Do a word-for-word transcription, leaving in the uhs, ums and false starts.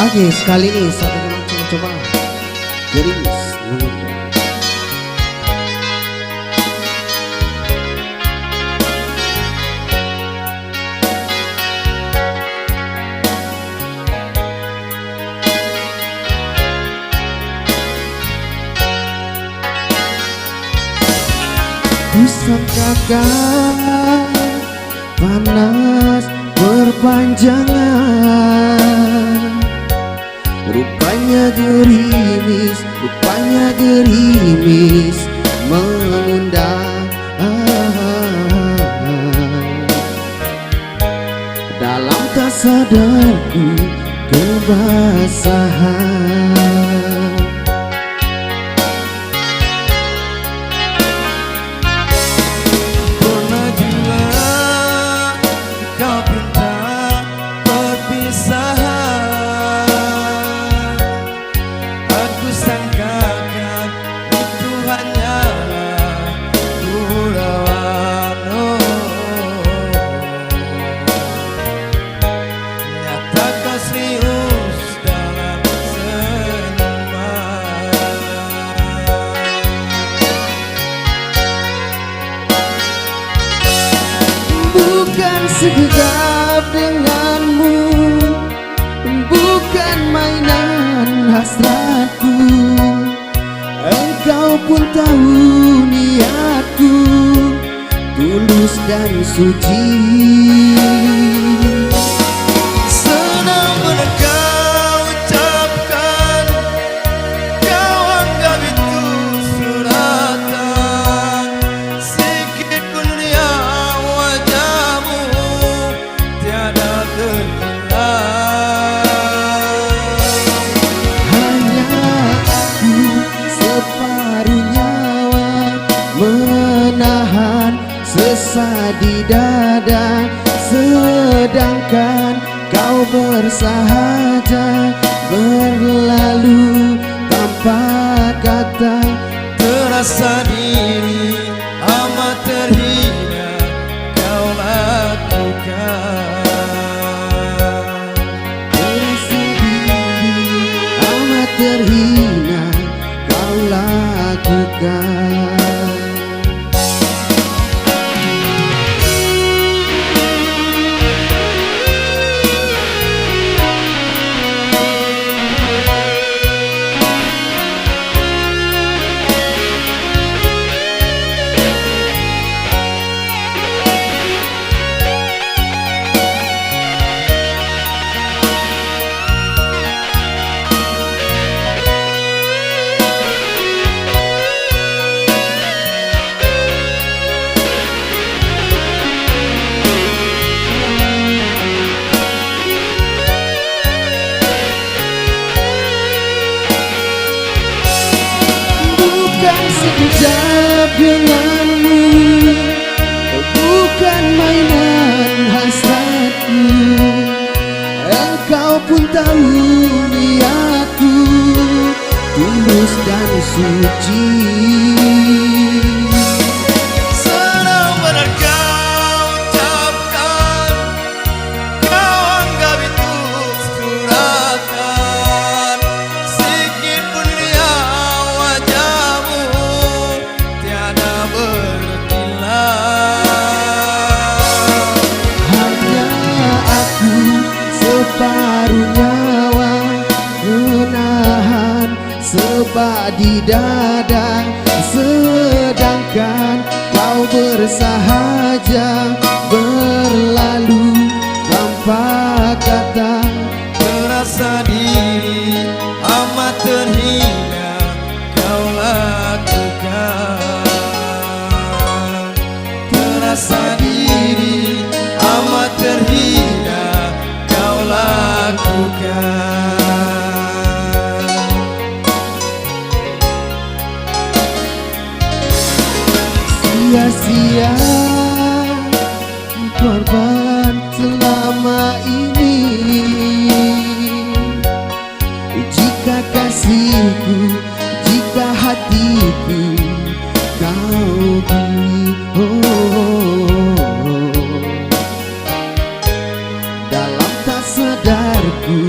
Oke, sekali ni satu teman coba-coba. Jadi, kusangkakan panas berpanjangan. Rupanya gerimis, rupanya gerimis mengundang. Dalam tak sadarku kebasahan. Pernah juga kau pinta perpisahan. Aku sangkakan itu hanyalah gurauan, oh. Nyata kau serius dalam senyuman. Bukan sekejap denganmu, bukan mainan hasratku. Engkau pun tahu niatku tulus dan suci. Senang benar kau ucapkan, kau anggap itu suratan. Sikit pun riang wajahmu tiada terhilang. Hanya aku separuh nyawa menahan sesak di dada, sedangkan kau bersahaja berlalu tanpa kata. Terasa diri amat terhina kau lakukan. Terasa diri amat terhina kau lakukan. Bukan sekejap denganmu, bukan mainan hasratku. Engkau pun tahu niatku tulus dan suci. Senang benar kau ucapkan, kau anggap itu suratan. Sikit pun riang wajahmu tiada berkilau. Hanya aku separuh nyawa menahan sesak di dada, sedangkan kau bersahaja berlalu tanpa kata. Terasa diri amat terhina kau lakukan. Terasa diri amat terhina kau lakukan. Sia-sia korban selama ini. Jika kasihku, jika hatiku kau beli, oh, dalam tak sadarku